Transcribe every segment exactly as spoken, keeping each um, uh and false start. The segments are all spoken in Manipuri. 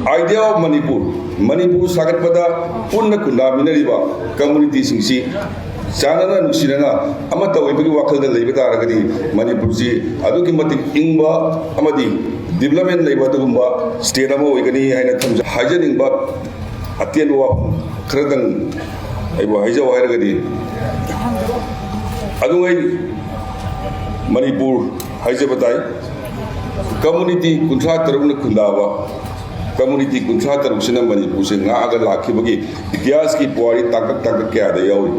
Idea of Manipur, ꯃꯅꯤꯄꯨꯔ ꯁꯥꯒꯠꯄꯗ ꯄꯨꯟꯅ ꯈꯨꯟꯗꯥꯃꯤꯟꯅꯔꯤꯕ ꯀꯝꯃꯨꯅꯤꯇꯤꯁꯤꯡꯁꯤ ꯆꯥꯟꯅꯅ ꯅꯨꯡꯁꯤꯅꯅ ꯑꯃꯠꯇ ꯑꯣꯏꯕꯒꯤ ꯋꯥꯈꯜꯗ ꯂꯩꯕ ꯇꯥꯔꯒꯗꯤ ꯃꯅꯤꯄꯨꯔꯁꯤ ꯑꯗꯨꯛꯀꯤ ꯃꯇꯤꯛ ꯏꯪꯕ ꯑꯃꯗꯤ ꯗꯤꯕꯂꯞꯃꯦꯟ ꯂꯩꯕ ꯑꯗꯨꯒꯨꯝꯕ ꯁ꯭ꯇꯦꯠ ꯑꯃ ꯑꯣꯏꯒꯅꯤ ꯍꯥꯏꯅ ꯊꯝꯖ-, ꯍꯥꯏꯖꯅꯤꯡꯕ ꯑꯇꯦꯟꯕ ꯋꯥꯐꯝ ꯈꯔꯗꯪ ꯑꯩꯕꯨ ꯍꯥꯏꯖꯧ ꯍꯥꯏꯔꯒꯗꯤ, ꯑꯗꯨꯉꯩ ꯃꯅꯤꯄꯨꯔ ꯍꯥꯏꯖꯕ ꯇꯥꯏ꯫ ꯀꯝꯃꯨꯅꯤꯇꯤ ꯀꯨꯟꯊ꯭ꯔꯥ ꯇꯔꯨꯛꯅ ꯈꯨꯟꯗꯥꯕ ꯀꯝꯃꯨꯅꯤꯇꯤ ꯀꯨꯟꯊ꯭ꯔꯥ ꯇꯔꯨꯛꯁꯤꯅ ꯃꯅꯤꯄꯨꯔꯁꯦ ꯉꯥꯛꯑꯒ ꯂꯥꯛꯈꯤꯕꯒꯤ ꯏꯇꯤꯍꯥꯁꯀꯤ ꯄꯨꯋꯥꯔꯤ ꯇꯥꯡꯀꯛ ꯇꯥꯡꯀꯛ ꯀꯌꯥꯗ ꯌꯥꯎꯔꯤ꯫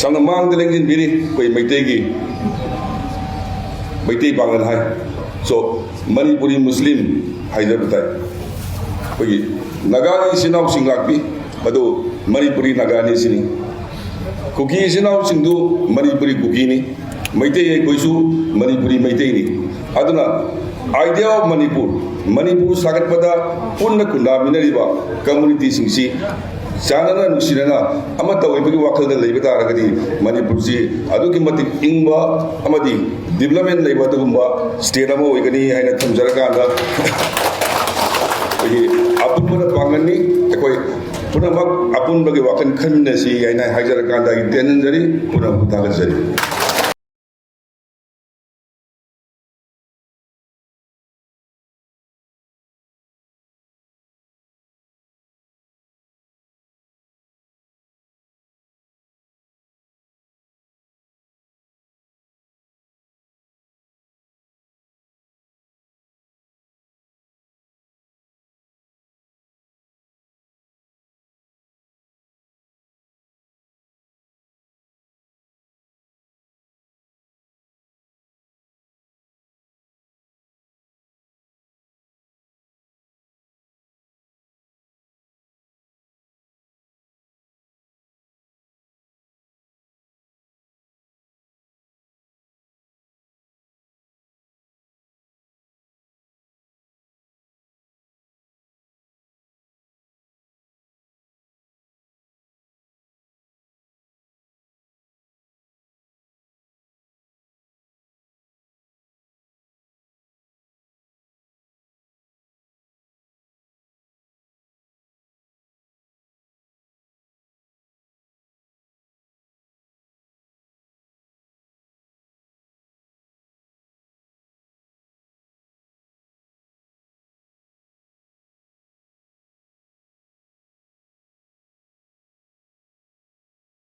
ꯁꯝꯅ ꯃꯥꯡꯗ ꯂꯦꯡꯁꯤꯟꯕꯤꯔꯤ ꯑꯩꯈꯣꯏ ꯃꯩꯇꯩꯒꯤ, ꯃꯩꯇꯩ ꯄꯥꯉꯜ ꯍꯥꯏ꯫ So, ꯃꯅꯤꯄꯨꯔꯤ ꯃꯨꯁꯂꯤꯝ ꯍꯥꯏꯖꯕ ꯇꯥꯏ꯫ ꯑꯩꯈꯣꯏꯒꯤ ꯅꯥꯒꯥꯒꯤ ꯏꯆꯤꯟ ꯏꯅꯥꯎꯁꯤꯡ ꯂꯥꯛꯄꯤ, ꯃꯗꯨ ꯃꯅꯤꯄꯨꯔꯤ ꯅꯥꯒꯥꯅꯤ ꯁꯤꯅꯤ꯫ ꯀꯨꯀꯤ ꯏꯆꯤꯟ ꯏꯅꯥꯎꯁꯤꯡꯗꯨ ꯃꯅꯤꯄꯨꯔꯤ ꯀꯨꯀꯤꯅꯤ꯫ ꯃꯩꯇꯩ ꯑꯩꯈꯣꯏꯁꯨ ꯃꯅꯤꯄꯨꯔꯤ ꯃꯩꯇꯩꯅꯤ꯫ ꯑꯗꯨꯅ idea of ꯃꯅꯤꯄꯨꯔ, ꯃꯅꯤꯄꯨꯔ ꯁꯥꯒꯠꯄꯗ ꯄꯨꯟꯅ ꯈꯨꯟꯗꯥꯃꯤꯟꯅꯔꯤꯕ ꯀꯝꯃꯨꯅꯤꯇꯤꯁꯤꯡꯁꯤ ꯆꯥꯟꯅꯅ ꯅꯨꯡꯁꯤꯅꯅ ꯑꯃꯠꯇ ꯑꯣꯏꯕꯒꯤ ꯋꯥꯈꯜꯗ ꯂꯩꯕ ꯇꯥꯔꯒꯗꯤ ꯃꯅꯤꯄꯨꯔꯁꯤ ꯑꯗꯨꯛꯀꯤ ꯃꯇꯤꯛ ꯏꯪꯕ ꯑꯃꯗꯤ ꯗꯤꯕꯂꯞꯃꯦꯟ ꯂꯩꯕ ꯑꯗꯨꯒꯨꯝꯕ ꯁ꯭ꯇꯦꯠ ꯑꯃ ꯑꯣꯏꯒꯅꯤ ꯍꯥꯏꯅ ꯊꯝꯖꯔꯀꯥꯟꯗ, ꯑꯩꯈꯣꯏꯒꯤ ꯑꯄꯨꯟꯕꯅ ꯄꯥꯡꯒꯜꯅꯤ꯫ ꯑꯩꯈꯣꯏ ꯄꯨꯝꯅꯃꯛ ꯑꯄꯨꯟꯕꯒꯤ ꯋꯥꯈꯜ ꯈꯟꯃꯤꯟꯅꯁꯤ ꯍꯥꯏꯅ ꯍꯥꯏꯖꯔꯀꯥꯟꯗ ꯑꯩ ꯇꯦꯟꯖꯔꯤ꯫ ꯄꯨꯝꯅꯃꯛꯄꯨ ꯊꯥꯒꯠꯆꯔꯤ꯫